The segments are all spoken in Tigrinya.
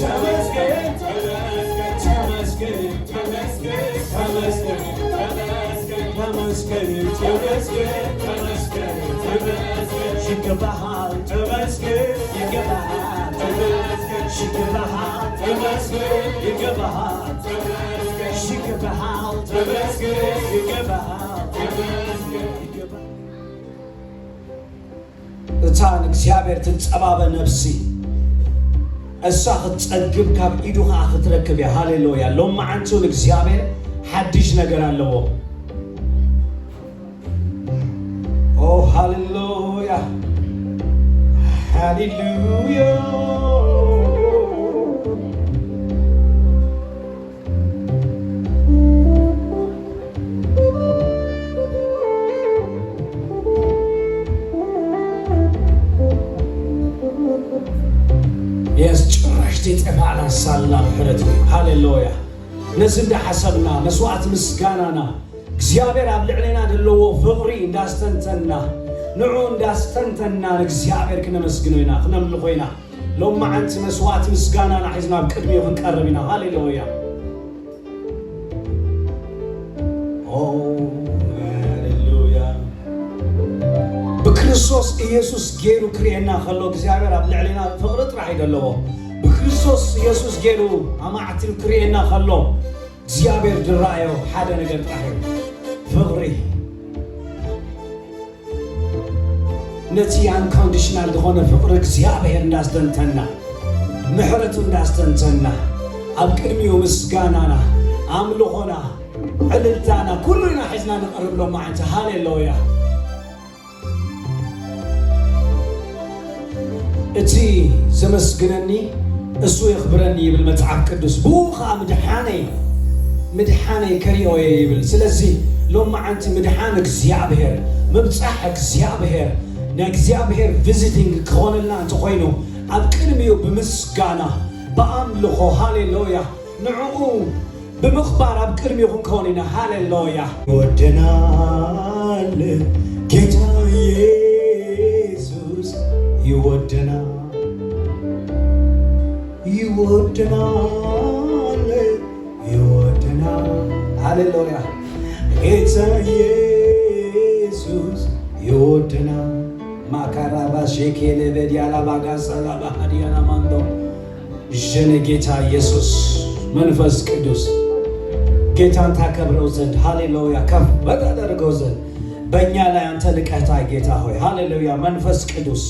ተመስገን፣ ተመስገን፣ ተመስገን፣ ተመስገን፣ ተመስገን፣ ተመስገን፣ ተመስገን፣ ተመስገን፣ ተመስገን፣ ይገባሃል፣ ተመስገን፣ ይገባሃል፣ ተመስገን፣ ይገባሃል፣ ተመስገን፣ ይገባሃል፣ ተመስገን፣ ይገባሃል፣ ተመስገን፣ ይገባሃል፣ ተመስገን፣ ይገባሃል። እታ ንእግዚኣብሔር ትጸባበ ነፍሲ፣ እሳ ክትጸግብ ካብ ኢዱ ኸኣ ክትረክብ እያ። ሃሌሉያ። ሎማዓንቱ ንእግዚኣብሔር ሓድሽ ነገር ኣለዎ። ኦ ሃሌሉያ። ሃሌሉያ። የስ ጭራሽ ተጠፋእና ሳላ ምሕረት እዩ። ሃሌሉያ። ነዚ እንዳሓሰብና መስዋዕት ምስጋናና እግዚኣብሔር ኣብ ልዕሌና ዘለዎ ፍቕሪ እንዳስተንተንና ንዑ እንዳስተንተንና ንእግዚኣብሔር ክነመስግኖ ኢና ክነምልኾ ኢና። ሎማዓንቲ መስዋዕት ምስጋናና ሒዝና ኣብ ቅድሚኡ ክንቀርብ ኢና። ሃሌሉያ። ኦ፣ ሃሌሉያ። ብክርስቶስ ኢየሱስ ገይሩ ክርእየና ከሎ እግዚኣብሔር ኣብ ልዕሌና ፍቕሪ ጥራሕ እዩ ዘለዎ። ብክርስቶስ ኢየሱስ ገይሩ ኣማዕትዩ ክርእየና ከሎ እግዚኣብሔር ዝረኣዮ ሓደ ነገር ጥራሕ እዩ። ፍቕሪ። ነቲ ኣንኮንዲሽናል ዝኾነ ፍቕሪ እግዚኣብሔር እንዳስተንተና፣ ምሕረቱ እንዳስተንተና፣ ኣብ ቅድሚኡ ምስጋናና፣ ኣምልኾና፣ ዕልልታና፣ ኩሉ ኢና ሒዝና ንቐርብ ሎማዓንቲ። ሃሌሉያ። እቲ ዘመስግነኒ እሱ የኽብረኒ ይብል መጽሓፍ ቅዱስ። ብኡ ኸኣ ምድሓነይ፣ ምድሓነይ ከሪኦ እየ ይብል። ስለዚ ሎማዓንቲ ምድሓን እግዚኣብሔር፣ ምብጻሕ እግዚኣብሔር፣ ናይ እግዚኣብሔር ቪዚቲንግ ክኾነልና እንተኾይኑ፣ ኣብ ቅድሚኡ ብምስጋና፣ ብኣምልኾ፣ ሃሌሉያ፣ ንዕኡ ብምኽባር ኣብ ቅድሚኡ ክንከውን ኢና። ሃሌሉያ። ይወደናል ጌታ ኢየሱስ፣ ይወደናል፣ ይወደናል፣ ይወደናል። ሃሌሉያ። ጌታ ኢየሱስ ይወደናል። ማካራባ ሼኬሌ በዲያላ ባጋሳላ ባሃዲያና ማንዶ ጀነ ጌታ ኢየሱስ መንፈስ ቅዱስ ጌታን ታከብረው ዘንድ፣ ሃሌሉያ፣ ከፍ በታደርገው ዘንድ በእኛ ላይ አንተ ልቀህ ታይ ጌታ ሆይ፣ ሃሌሉያ። መንፈስ ቅዱስ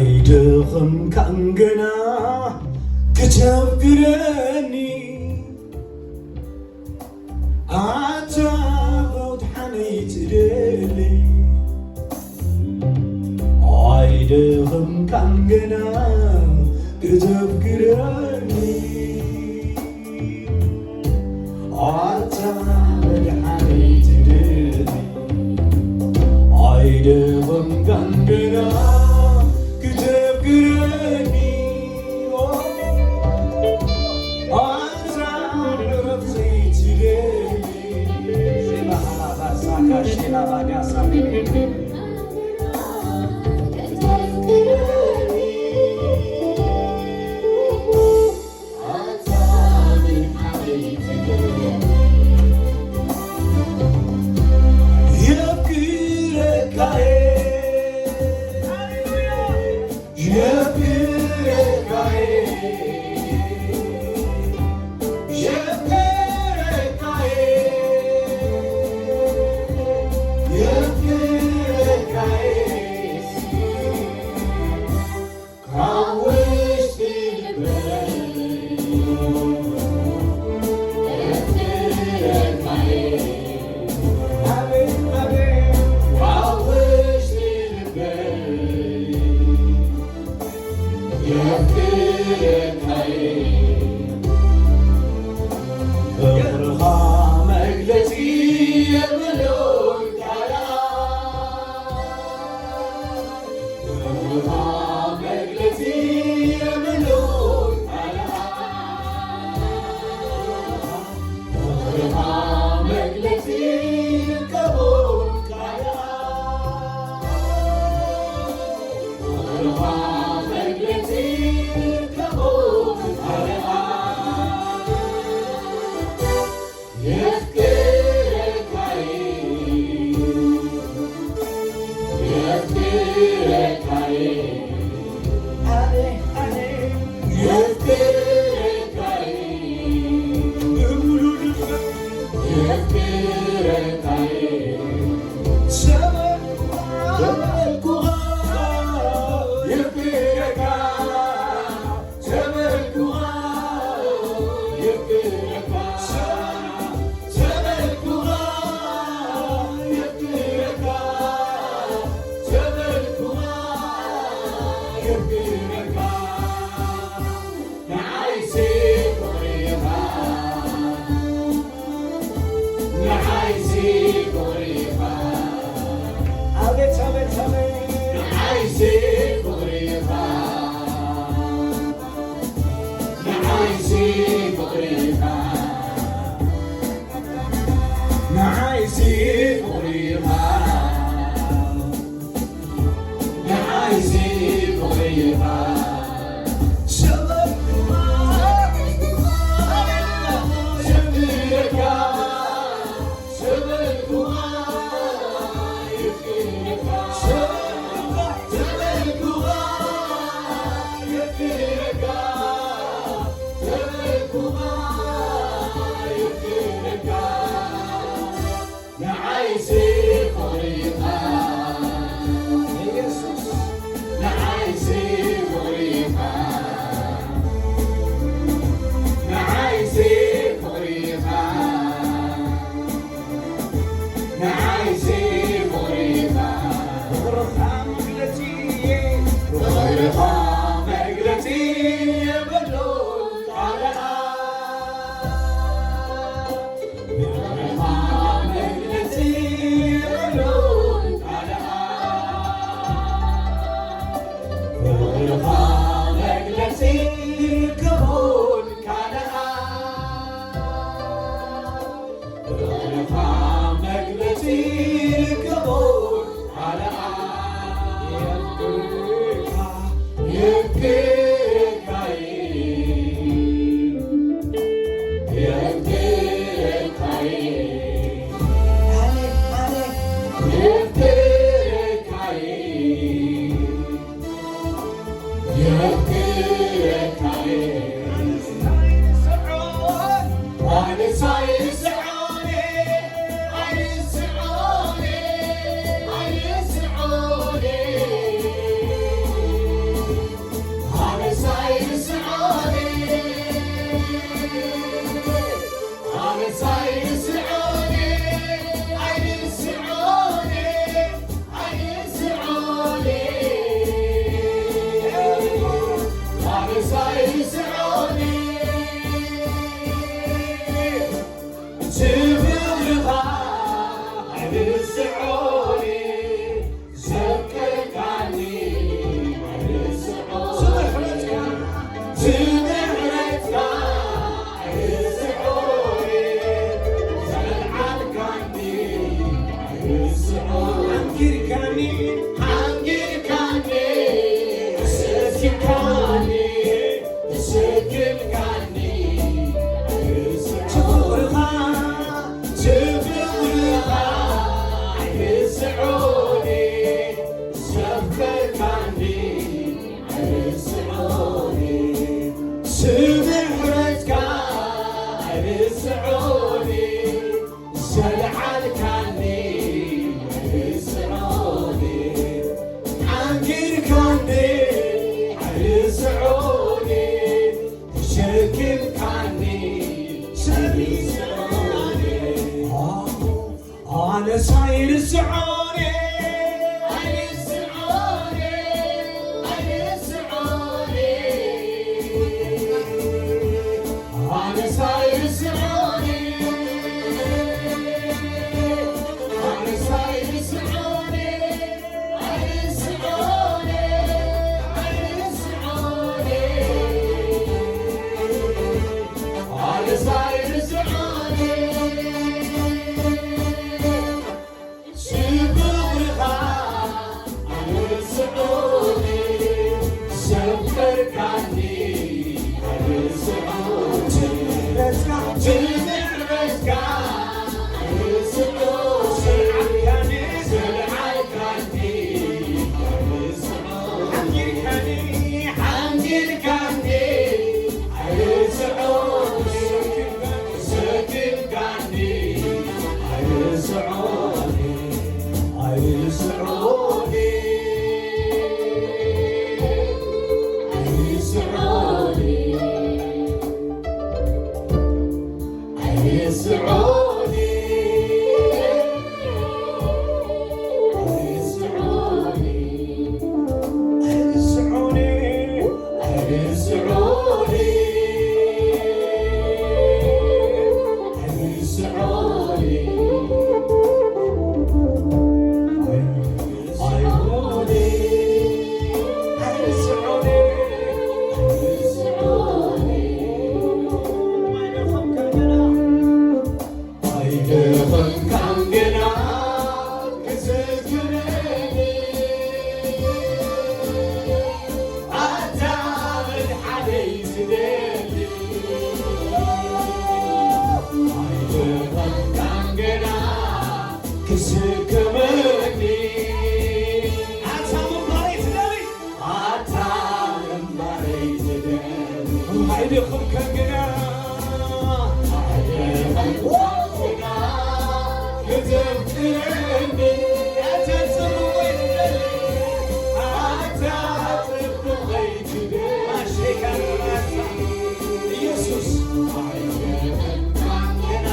ኣይደኸምካን ገና ክተፍግረኒ፣ ኣታ ኸውትሓነይ ትደሊ። ኣይደኸምካን ገና ክተፍግረኒ፣ ኣታ መድሓኒት ደሊ። ኣይደኸምካን ገና ክተፍግረኒ፣ ኣታ ዕረፍተይ ትደሊ። ሼላ ሃላባሳካ ሼላ ባጋሳ ኣቤት፣ ኣቤት፣ ኣቤት። ንዓይሲ ፍቕሪኻ፣ ንዓይሲ ፍቕሪኻ፣ ንዓይሲ ፍቕሪኻ፣ ንዓይሲ ፍቕሪኻ። ሰበርኩኻ፣ ሰቢረካ፣ ንዓይሲ ፍቕሪኻ፣ ፍቕርኻ መግለጺ፣ ፍቕርኻ መግለጺ የብሉን ቃላት። ፍቕርኻ መግለጺ የብሉን ቃላት። ፍቕርኻ መግለጺ ይርከቦን ካልኣት። ፍቕርኻ መግለጺ ይርከቦን ካልኣት። የፍቅርካ፣ የፍቅርካይ፣ የፍቅርካይ፣ የፍቅርካይ። ትስከመኒ ኣታ ምንባረይ ትደሊ ኣታ ምንባረይ ትደሊ። ሃይልኹም ከግና ሃይልኹም ከግና ክዘክረኒ ኣታ ጽቡቐይ ትደሊ ኣታ ጽቡቐይ ትደሊ። ኣሸካ ኢየሱስ ሃይልኹም ከግና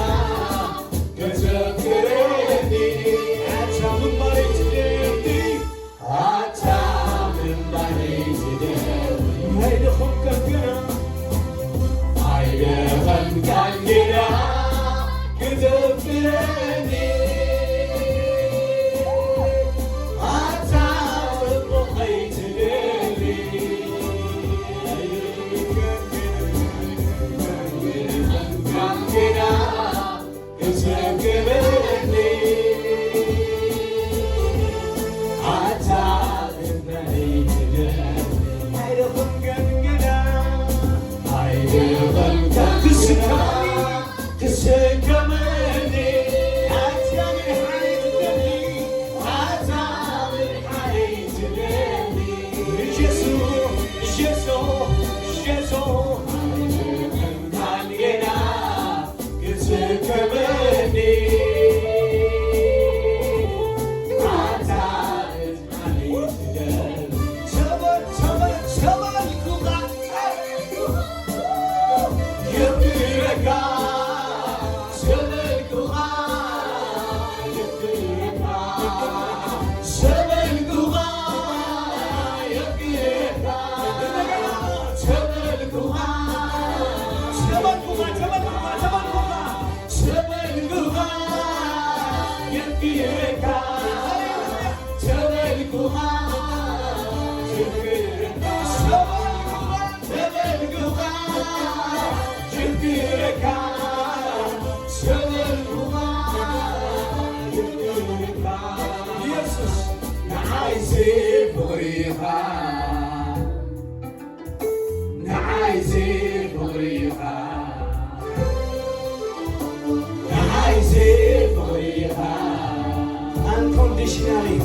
Unconditionally.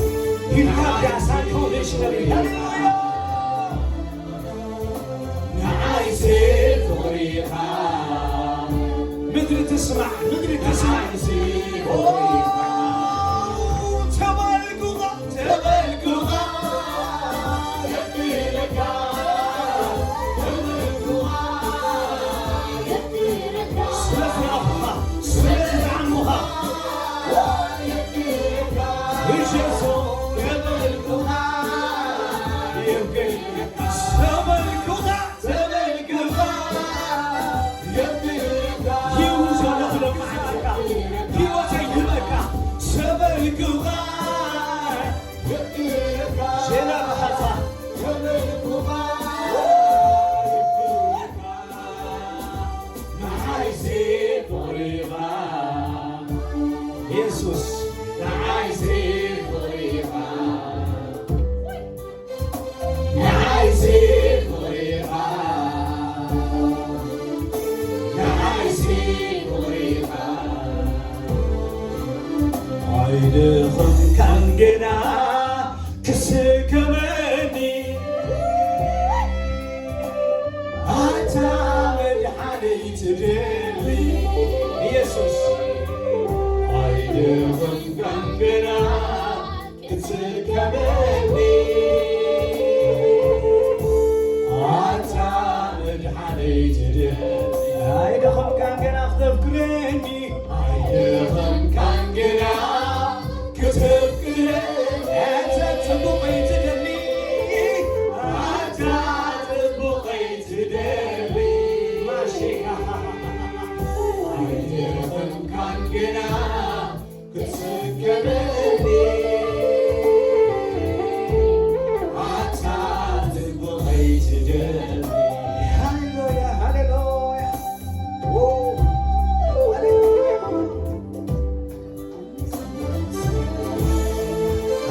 He loved us unconditionally. Hallelujah. ምድሪ ትስማዕ፣ ምድሪ ትስማዕ።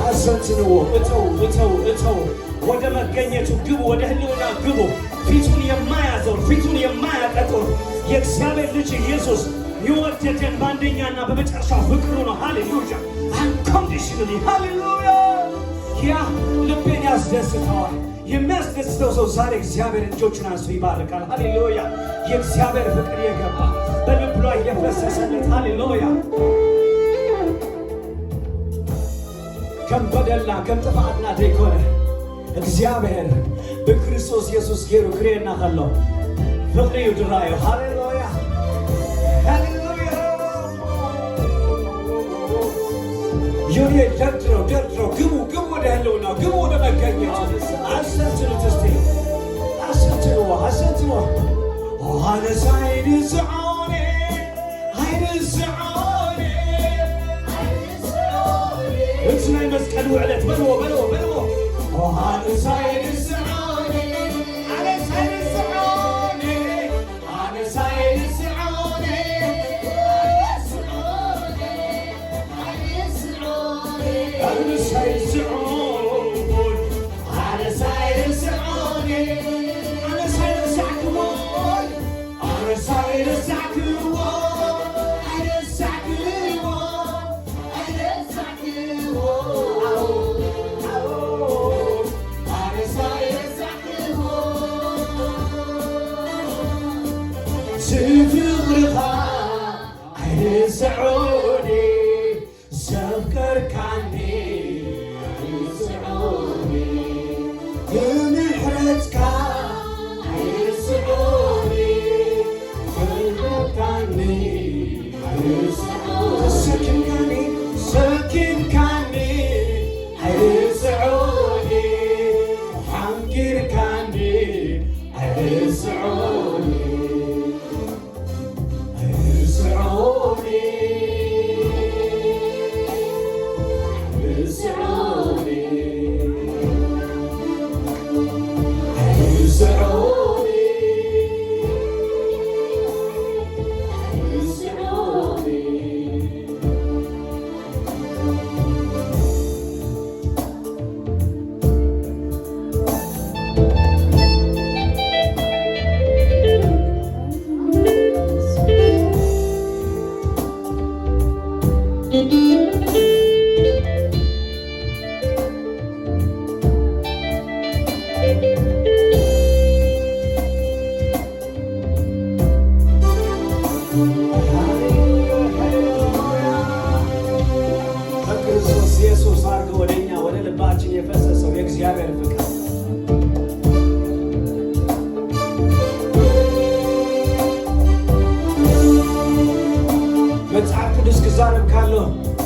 አሰልጥንዎ። እተው፣ እተው፣ እተው። ወደ መገኘቱ ግቡ፣ ወደ ህልውና ግቡ። ፊቱን የማያዞር፣ ፊቱን የማያጠቁር የእግዚአብሔር ልጅ ኢየሱስ የወደደን በአንደኛና በመጨረሻ ፍቅሩ ነው። ሃሌሉያ! ሃሌሉያ። ያ ልቤን ያስደስተዋል። የሚያስደስተው ሰው ዛሬ እግዚአብሔር እጆቹን አንስቶ ይባርካል። ሃሌሉያ። የእግዚአብሔር ፍቅር የገባ በልቡ ላይ የፈሰሰለት። ሃሌሉያ። ከም በደልና ከም ጥፋትና ደይኮነ እግዚኣብሔር ብክርስቶስ የሱስ ገይሩ ክርእየና ከሎ ፍቕሪ እዩ ድራዮ። ሃሌሉያ፣ ሃሌሉያ። ዮኔ ደርድረው፣ ደርድረው፣ ግቡ፣ ግቡ ወደ ህልውናው፣ ግቡ ወደ መገኘቱ። አሰንትኑት እስቲ፣ አሰንትንዎ፣ አሰንትንዎ። ኣነስ ኣይርስዖን እየ፣ ኣይርስዖን እየ፣ ኣይርስዖን እየ። እቲ ናይ መስቀል ውዕለት በልዎ፣ በልዎ፣ በልዎ። ኣነስ ኣይርስዖን እየ፣ ኣነስ ኣይርስዖን እየ፣ ኣነስ ኣይርስዖን እየ፣ ኣይርስዖን እየ፣ ኣይርስዖን እየ። ኣነስ ኣይርስዖን፣ ኣነስ ኣይርስዖን እየ፣ ኣነስ ኣይረሳዕክዎን። ኣነስ ኣይረሳዕክዎ፣ ኣይረሳዕክዎ፣ ኣይረሳዕክዎ። ኣነስ ኣይረሳዕክዎ። እቲ ፍቕርኻ ኣይርስዖን እየ። ዘፍቀርካኒ ኣይርስዖን እየ፣ ብምሕረትካ ኣይርስዖን እየ፣ ዘፍቀርካኒ ኣይርስዖን እየ፣ ተሰኪምካኒ፣ ተሰኪምካኒ ኣይርስዖን እየ፣ ሓንጊርካኒ ኣይርስዖን እየ። ኣይርስዖኒ፣ ኣይርስዖኒ፣ ኣይርስዖኒ፣ ኣይርስዖኒ። በክርስቶስ ኢየሱስ አድርጎ ወደ እኛ ወደ ልባችን የፈሰሰው የእግዚአብሔር ፍቅር መጽሐፍ ቅዱስ ክዛረብ ካሎ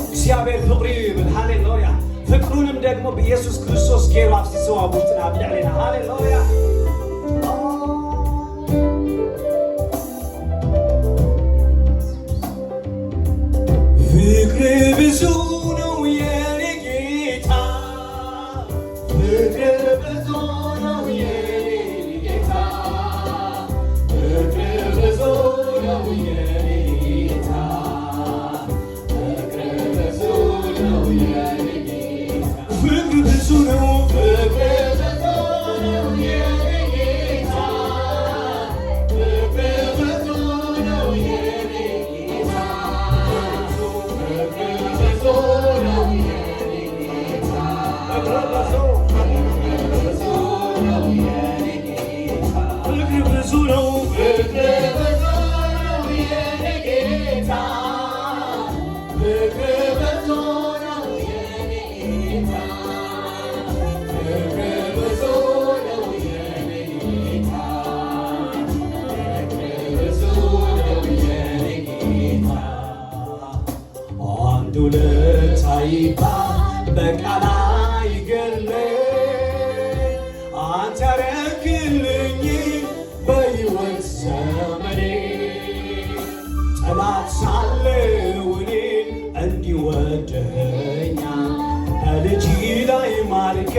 እግዚኣብሔር ፍቕሪ እዩ ይብል። ሃሌሉያ። ፍቅሩንም ደግሞ በኢየሱስ ክርስቶስ ገይሩ ኣፍሲስዎ ኣብ ውሽጥና ኣብ ልዕሌና። ሃሌሉያ። ፍቅር ብዙ ነው የኔ ጌታ፣ ፍቅር ብዙ ነው የኔ ጌታ፣ ፍቅር ብዙ ነው የኔ ጌታ፣ ፍቅር ብዙ ነው የኔ ጌታ፣ ፍቅር ብዙ ነው፣ ፍቅር ብዙ ነው የኔ ጌታ፣ ፍቅር ብዙ ነው የኔ አንድ ውለታ ይባል በቃል አይገለጽ፣ አንተ ያረክልኝ በሕይወት ዘመኔ። ጠላት ሳለው እኔን እንዲወደኛ፣ በልጅ ላይ ማርከ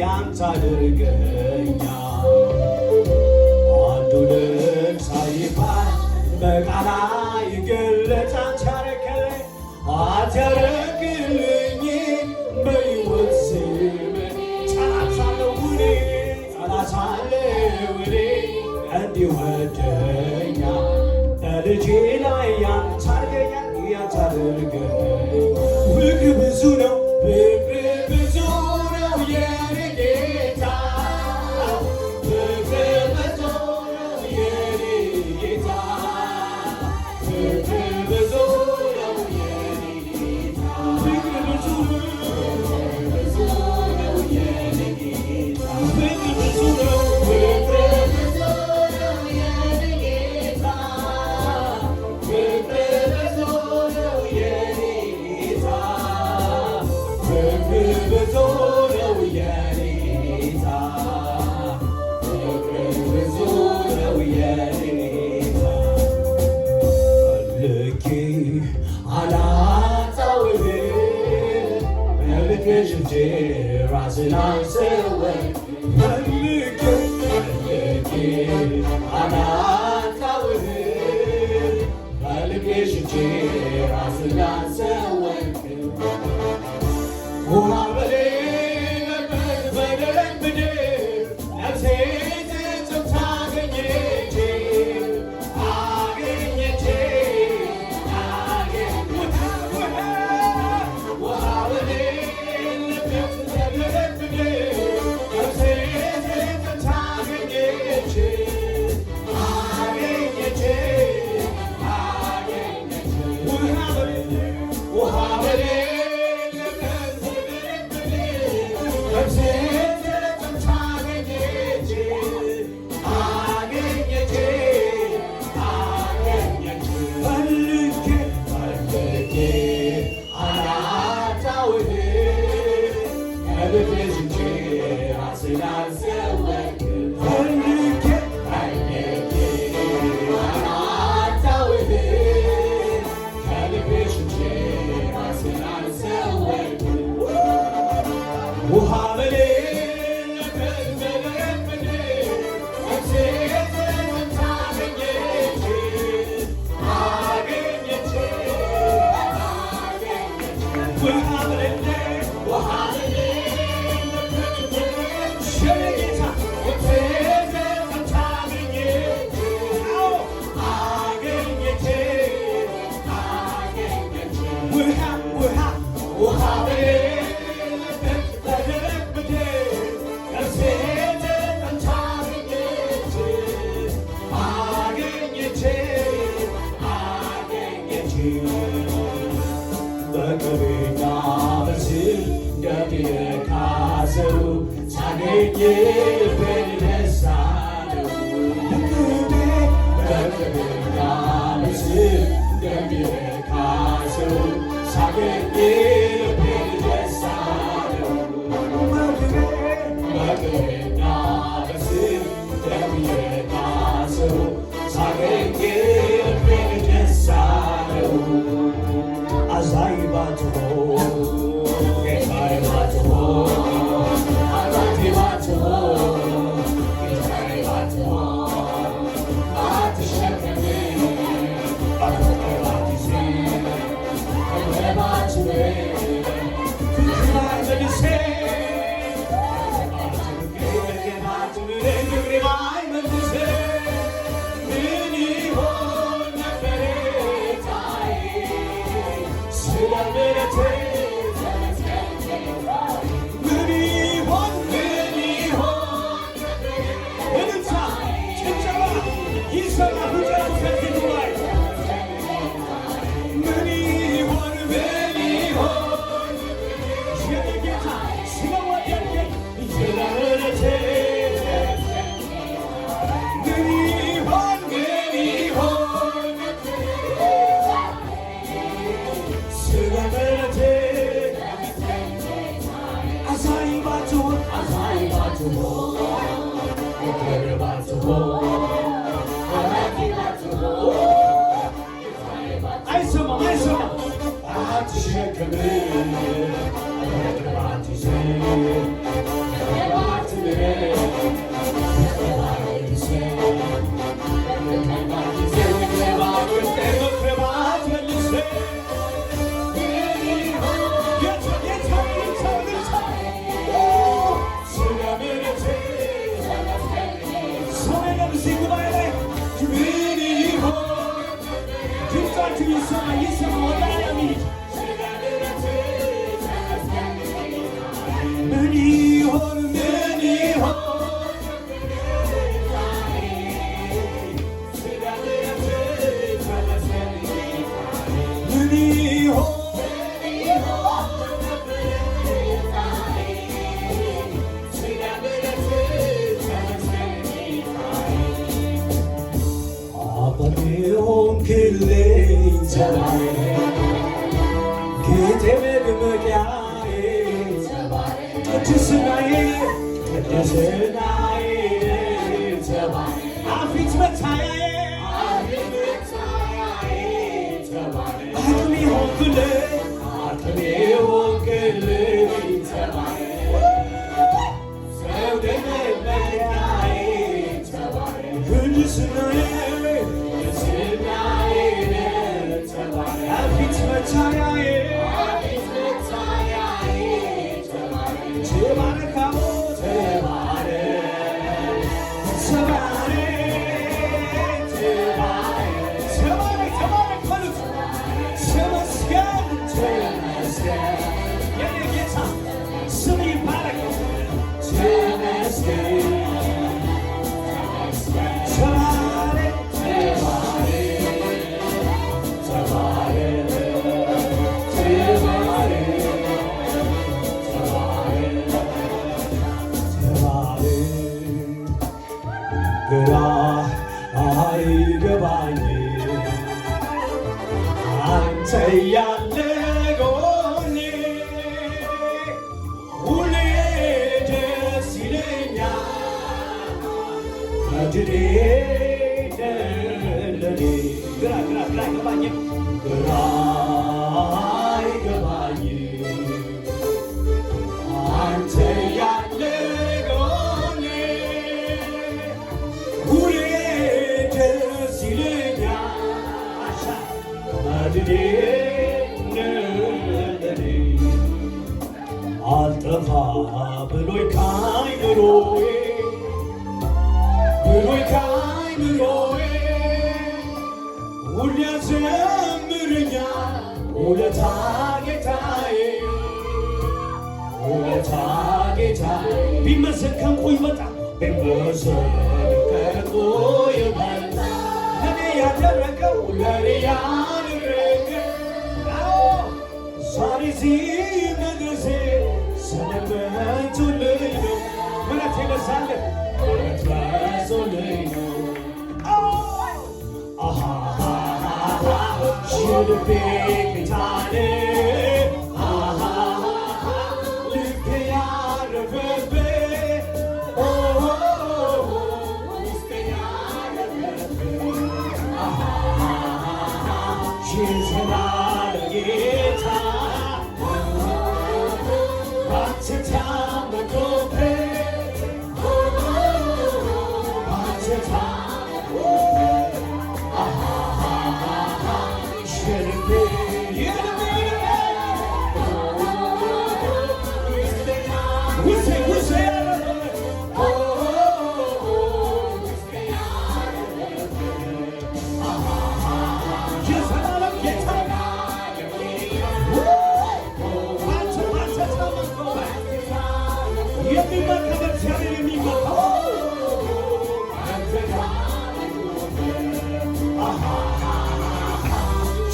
ያንተ አድርገኛ። አንድ ውለታ ይባል በቃል አይገለጽ፣ አንተ ያረክልኝ፣ አንተ ያረክልኝ በሕይወት ዘመኔ። ጠላት ሳለው እኔ፣ ጠላት ሳለው እኔ እንዲወደኛ፣ በልጄ ላይ ያንተ አድርገኛ፣ ያንተ አድርገኝ። ፍቅር ብዙ ነው፣ ራስና ሰወር ፈልጌ ፈልጌ አላጣውህ ፈልጌ ሽቼ ራስና ሰወር ውሃ በሌለበት በደረቅ ምድር ነፍሴ ትጽም ታገኘች። አገኘች አገኘች ፈልጌ ፈልጌ አላጣውህ ከልቤ ሽቼ ራስን አልሰወርክ ፈልጌ ፈልጌ አላጣውህ ከልቤ ሽቼ ራስን አልሰወርክ ውሃ በሌለበት በደረቅ ምድር በቅቤና በስብ እንደሚረካ ሰው ሳገኝ ልቤን ደስ አለው። በቅቤና በስብ እንደሚረካ ሰው ሳገኝ ልቤን ደስ አለው። በቅቤና በስብ እንደሚረካ ሰው ሳገኝ ልቤን ደስ አለው። አዛኝ ባትሆን ጌታዬ ባትሆን አባቴ ባትሆን ጌታዬ ባትሆን አትሸከመኝ ባትሆን ጊዜ ባትሆን የኔ ጌታ ስም ይባረክ። ተመስገን፣ ተመስገን፣ ተባረክ፣ ተባረክ፣ ተባረክ፣ ተባረክ፣ ተባረክ፣ ተባረክ። ግራ አይገባኝ አንተ ያለ ጎኔ ሁሌ ደስ ይለኛል። መድኔ ለኔ ግራ ግራ ግራ አይገባኝም። ግራ አይገባኝም አንተ ያለ ጎኔ ሁሌ ደስ ይለኛል። አሻ መድኔ ነህ። አልጠፋ ብሎኝ ካይምሮዬ፣ ብሎኝ ካይምሮዬ ሁሌ ያዘምረኛል ውለታ ጌታዬ፣ ውለታ ጌታዬ። ቢመዘን ከንቁ ይበልጣል፣ ቢመዘን ከንቁ ይበልጣል። ለኔ ያደረገው፣ ለኔ ያደረገው፣ አዎ፣ ዛሬ እዚህ መድረሴ ዘመን በርቶልኝ ነው። ምሕረት የበዛለት ምሕረት በርቶልኝ ነው። አዎ። አሃሃሃ የልቤ ጌታ ነህ። አሃሃሃ ልቤ ያረፈብህ። ኦሆሆሆ ውስጤ ያረፈብህ። አሃሃሃ የዘላለም ጌታ ባንተ ታመንኩብህ። የዘላለም ጌታ ባንተ፣ ባንተ ታመንኩ። የሚመካ በእግዚአብሔር የሚመካ።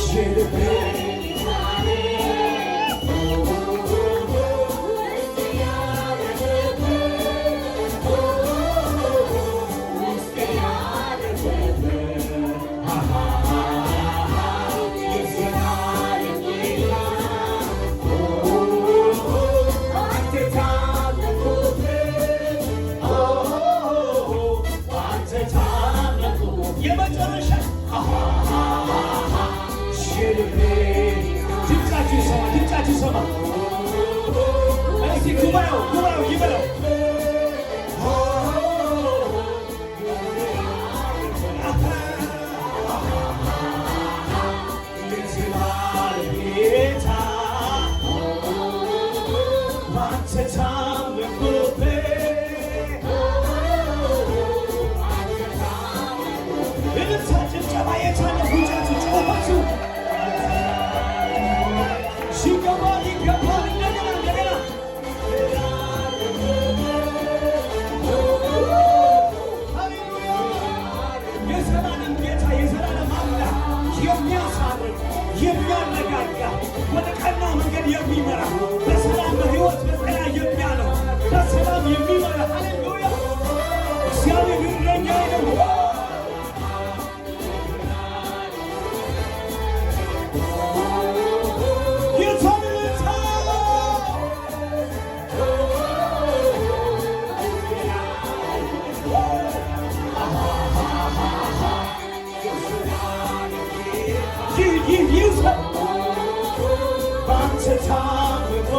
የልቤ የመጨረሻ ድምጻችሁ ይሰማ፣ ድምጻችሁ ይሰማ። እስቲ ጉባኤው፣ ጉባኤው ይበለው። እልልታ፣ ጭብጨባ የት አለ? ጉንጫችሁ ጨዋችሁ ሲገባ ይገባል። እንደገና፣ እንደገና። ሃሌሉያ! የዘላለም ጌታ፣ የዘላለም አምላክ፣ የሚያሳርፍ፣ የሚያረጋጋ፣ ወደ ቀና መንገድ የሚመራ፣ በሰላም በሕይወት በጤና የሚያኖር፣ በሰላም የሚመራ። ሃሌሉያ! እግዚአብሔር እረኛዬ ነው። ይህ፣ ይህ፣ ይህ ሰው በአንተ ታምኖ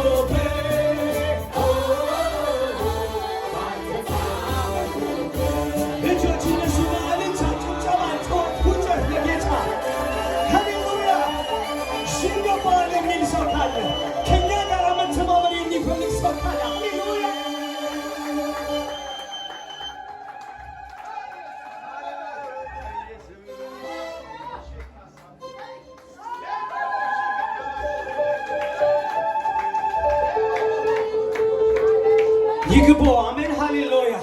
ይግባኦ። ኣሜን፣ ሃሌሉያ።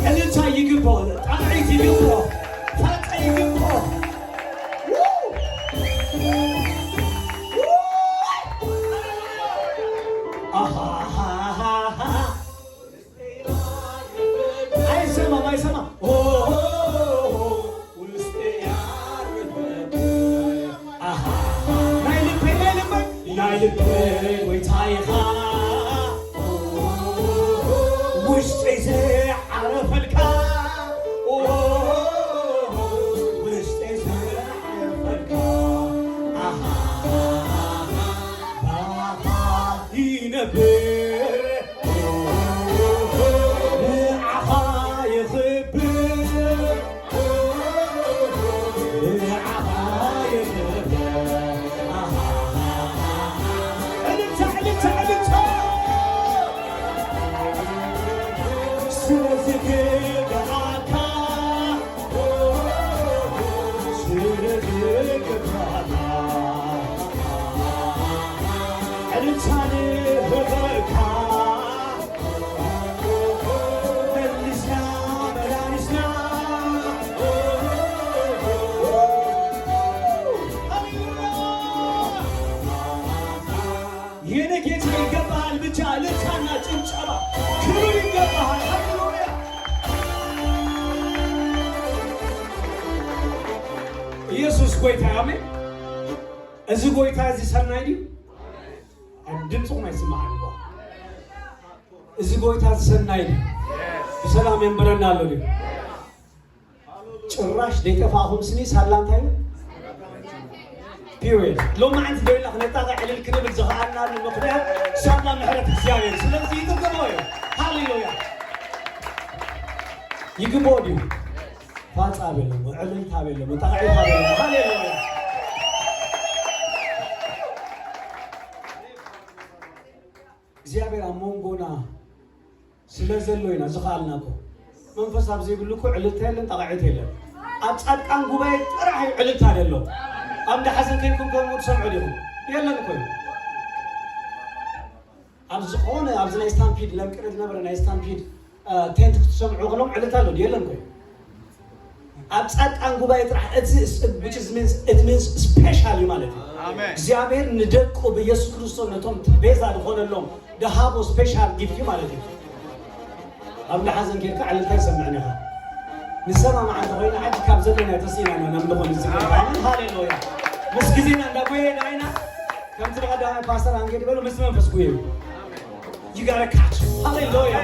እልልታ ይግባኦ። ጣቕዒት ይግባኦ። ፋጻ ይግባኦ። ኣሃሃሃሃ። ኣይሰማም፣ ኣይሰማም። ኦ፣ ውስጤ ያረፈበት። ኣሃ። ናይ ልበይ፣ ናይ ልበይ፣ ናይ ልበይ ጎይታ ኢኻ። ውሽጠይ ዝዓረፈልካ። ኦ፣ ውሽጠይ ዝዓረፈልካ። ኣሃ። ባኻ ይነብር። ንዓኻ የኽብር፣ ንዓኻ የኽብር። እልልታ፣ እልልታ፣ እልልታ። ስለዚ ክብርኻ፣ ስለዚ ክብርኻ፣ እልልታ ንፍቕርካ። መሊስና መላሊስና። ሃሌሉያ! የኔ ጌታ ይገባሃል ብቻ እልልታና ጭብጨባ ክብር ይገባሃል። ሃሌሉያ! ኢየሱስ ጎይታ፣ ኣሜን። እዚ ጎይታ እዚ ሰናይ ድዩ? ድምፅኹም ኣይስማዕን እኳ። እዚ ጎይታ እዚ ሰናይ ድዩ? ብሰላም የንብረና ኣሎ ድዩ? ጭራሽ ደይጠፋእኹም ስኒ ሳላ እንታይ እዩ? ፒሪየድ። ሎማዓንቲ ዶ ኢልና ክነጣቕዕ ዕልል ክንብል ዝኸኣልናሉ ምኽንያት ሳላ ምሕረት እግዚኣብሔር። ስለዚ ይጥቅሞ እዩ። ሃሌሉያ። ይግብኦ ድዩ? ፋጻ በለሞ፣ ዕልልታ በለሞ፣ ጣቕዒታ በለሞ። ሃሌሉያ። እግዚኣብሔር ኣብ መንጎና ስለ ዘሎ ኢና ዝኸኣልና እኮ። መንፈስ ኣብ ዘይብሉ እኮ ዕልልታ የለን፣ ጣቕዒት የለን። ኣብ ጻድቃን ጉባኤ ጥራሕ እዩ ዕልልታ ዘሎ። ኣብ እንዳ ሓዘን ከይድኩም ከምኡ ትሰምዑ ዲኹም? የለን እኮ እዩ። ኣብ ዝኾነ፣ ኣብዚ ናይ ስታምፒድ ለምቅነ ዝነበረ ናይ ስታምፒድ፣ እ፣ ቴንት ክትሰምዑ ከለኹም ዕልልታ ኣሎ ድዩ? የለን እኮ እዩ። ኣብ ጻድቃን ጉባኤ ጥራሕ እቲ ስ-፣ which is means፣ it means special እዩ ማለት እዩ። ኣሜን። እግዚኣብሔር ንደቁ ብኢየሱስ ክርስቶስ ነቶም ቤዛ ዝኾነሎም ደሃቦ ስፔሻል ጊፍት እዩ ማለት እዩ። ኣብ እንዳ ሓዘን ኬድካ ዕልልታ ይሰምዕን ኢኻ። ንሰማማዕ እንተኾይና፣ ሕጂ ካብ ዘለና ተስኢና ኢና ናብ ንኾን ዝግባእ። ሃሌሉያ። ምስ ግዜና እንዳጎየና ኢና። ከምቲ ብቐዳማይ ፓስተር ኣንጌ ዝበሎ፣ ምስ መንፈስ ጉየዩ። You gotta catch. ሃሌሉያ።